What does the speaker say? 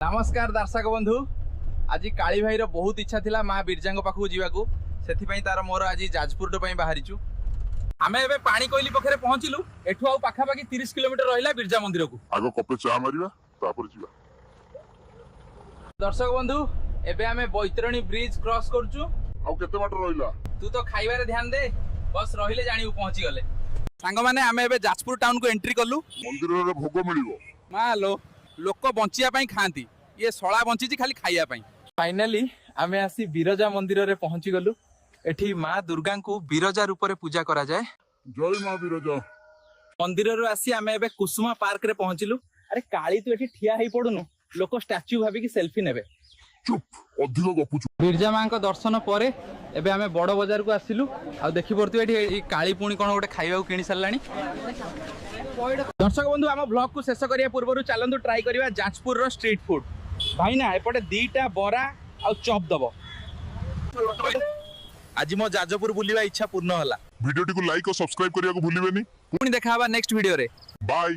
ନମସ୍କାର ଦର୍ଶକ ବନ୍ଧୁ। ଆଜି କାଳି ଭାଇର ବହୁତ ଇଚ୍ଛା ଥିଲା ମା ବିରଜାଙ୍କ ପାଖକୁ ଯିବାକୁ, ସେଥିପାଇଁ ତାର ମୋର ଆଜି ଯାଜପୁର ପାଇଁ ବାହାରିଛୁ। ଆମେ ଏବେ ପାଣିକୋଇଲି ପାଖରେ ପହଞ୍ଚିଲୁ। ଏଠୁ ଆଉ ପାଖାପାଖି 30 କିଲୋମିଟର ରହିଲା ବିରଜା ମନ୍ଦିରକୁ। ଆଗ କପେ ଚା ମାରିବା, ତାପରେ ଯିବା। ଦର୍ଶକ ବନ୍ଧୁ, ଏବେ ଆମେ ବୈତରଣୀ ବ୍ରିଜ କ୍ରସ୍ କରୁଛୁ। ଆଉ କେତେ ବାଟ ରହିଲା? ତୁ ତ ଖାଇବାରେ ଧ୍ୟାନ ଦେ, ବସ୍ ରହିଲେ ଜାଣିବୁ ପହଞ୍ଚିଗଲେ। ସାଙ୍ଗମାନେ, ଆମେ ଏବେ ଯାଜପୁର ଟାଉନକୁ ଏଣ୍ଟ୍ରି କଲୁ। ମନ୍ଦିରରେ ଭୋଗ ମିଳିବ। ମା ଲୋ, ଲୋକ ବଞ୍ଚିବା ପାଇଁ ଖାଆନ୍ତି, ଇଏ ଶଳା ବଞ୍ଚିଛି ଖାଲି ଖାଇବା ପାଇଁ। ଫାଇନାଲି ଆମେ ଆସି ବିରଜା ମନ୍ଦିରରେ ପହଞ୍ଚି ଗଲୁ। ଏଠି ମା ଦୁର୍ଗାଙ୍କୁ ବିରଜା ରୂପରେ ପୂଜା କରାଯାଏ। ଜୟ ମା ବିରଜା। ମନ୍ଦିରରୁ ଆସି ଆମେ ଏବେ କୁସୁମା ପାର୍କରେ ପହଞ୍ଚିଲୁ। ଆରେ କାଳି, ତୁ ଏଠି ଠିଆ ହେଇ ପଡୁନୁ, ଲୋକ ଷ୍ଟାଚ୍ୟୁ ଭାବିକି ସେଲ୍ଫି ନେବେ। ଚୁପ୍, ଅଧିକ ଗପୁଛୁ। ବିରଜା ମାଙ୍କ ଦର୍ଶନ ପରେ ଏବେ ଆମେ ବଡ ବଜାରକୁ ଆସିଲୁ। ଆଉ ଦେଖିପାରୁଥିବେ, ଏଠି ଏଇ କାଳି ପୁଣି କଣ ଗୋଟେ ଖାଇବାକୁ କିଣି ସାରିଲାଣି। ଦର୍ଶକ ବନ୍ଧୁ, ଆମ ବ୍ଲଗକୁ ଶେଷ କରିବା ପୂର୍ବରୁ ଚାଲନ୍ତୁ ଟ୍ରାଇ କରିବା ଯାଜପୁରର ଷ୍ଟ୍ରିଟ୍ ଫୁଡ୍। ଭାଇନା, ଏପଟେ ଦିଟା ବରା ଆଉ ଚପ୍ ଦବ। ଆଜି ମୋ ଯାଜପୁର ବୁଲିବା ଇଚ୍ଛା ପୂର୍ଣ୍ଣ ହେଲା। ଭିଡିଓଟିକୁ ଲାଇକ୍ ଓ ସବସ୍କ୍ରାଇବ କରିବାକୁ ଭୁଲିବେନି। ପୁଣି ଦେଖା ହବା ନେକ୍ସଟ ଭିଡିଓରେ। ବାଏ।